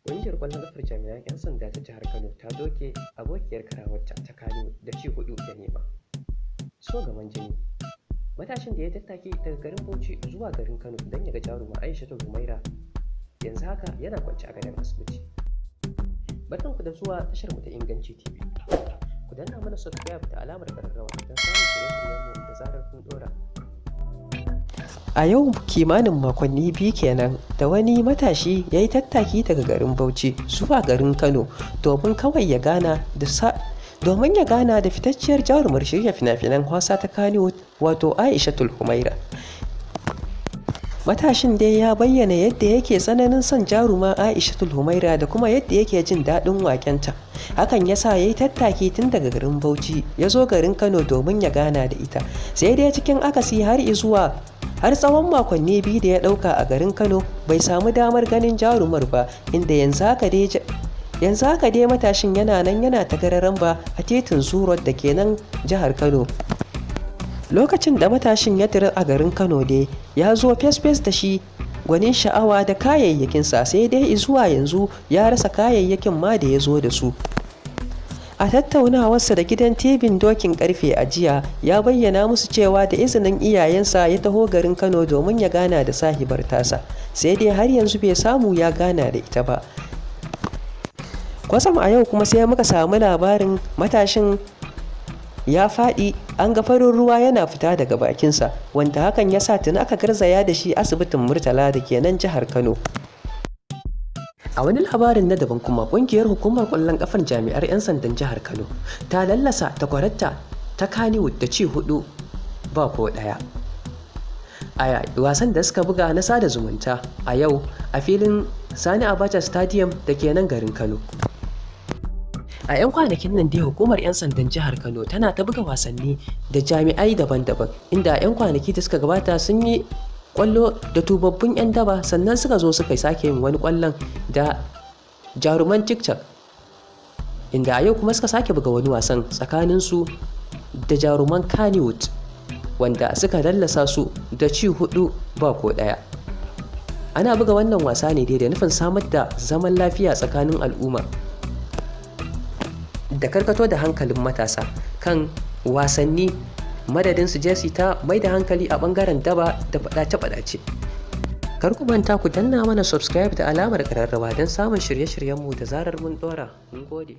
Ƙungiyar ƙwallon ƙafar jami'an 'yan sanda ta jihar Kano ta doke abokiyar karawarta ta Kano da ci 4-0. So gaman jini. Matashin da ya tattaki daga garin Bauchi zuwa garin Kano don ya ga jaruma Aishatu Humaira yanzu haka yana kwance a gadon asibiti. Barkanku da zuwa tashar mu ta Inganci TV. Ku danna mana subscribe da alamar ƙararrawa don samun shirye-shiryenmu da zarar kun ɗora. A yau kimanin makonni 2 kenan da wani matashi ya yi tattaki daga garin Bauchi zuwa garin Kano domin kawai ya gana da domin ya gana da fitacciyar jarumar shirya fina-finan Hausa ta Kannywood, wato Aishatul Humaira. Matashin dai ya bayyana yadda yake tsananin son jaruma Aishatul Humaira da kuma yadda yake jin daɗin waƙenta. Hakan ya sa ya yi tattaki tun daga garin Bauchi ya zo garin Kano domin ya gana da ita. Sai dai cikin akasi, har izuwa har tsawon makonni 2 da ya ɗauka a garin Kano bai samu damar ganin jarumar ba, inda yanzu haka dai matashin yana nan yana ta gararan ba a titin Zoo Road da ke nan jihar Kano. Lokacin da matashin ya tira a garin Kano dai ya zo fes-fes da shi, gwanin sha'awa da kayayyakinsa, sai dai zuwa yanzu ya rasa kayayyakin ma da ya zo da su. A tattaunawarsa da gidan tibin Dokin Karfe a jiya, ya bayyana musu cewa da izinin iyayensa ya taho garin Kano domin ya gana da sahibar tasa, sai dai har yanzu bai samu ya gana da ita ba. Kwatsam a yau kuma sai muka samu labarin matashin ya faɗi, an ga farin ruwa yana fita daga bakinsa, wanda hakan ya sa tuni aka garzaya da shi asibitin Murtala da ke nan jihar Kano. A wani labarin na daban kuma, ƙungiyar hukumar ƙwallon ƙafar jami'ar 'yan sandan jihar Kano ta lallasa takwararta ta Kannywood da ci 4-0 a wasan da suka buga na sada zumunta a yau a filin Sani Abacha Stadium da ke nan garin Kano. A 'yan kwanakin nan dai hukumar 'yan sandan jihar Kano tana ta buga wasanni da jami'ai daban-daban, inda a 'yan kwanaki da suka gabata sun yi kwallo da tubabbun 'yan daba, sannan suka zo suka sake yin wani kwallon da jaruman TikTok, inda a yau kuma suka sake buga wani wasan tsakaninsu da jaruman Kannywood, wanda suka lallasa su da ci 4-0. Ana buga wannan wasa ne dai da nufin samar da zaman lafiya tsakanin al'umma da karkato da hankalin matasa kan wasanni, madadin su je su ta mai da hankali a bangaren daba da faɗace-faɗace. Kar ku manta ku danna mana subscribe da alamar ƙararrawa don samun shirye-shiryenmu da zarar mun ɗora. Mun gode.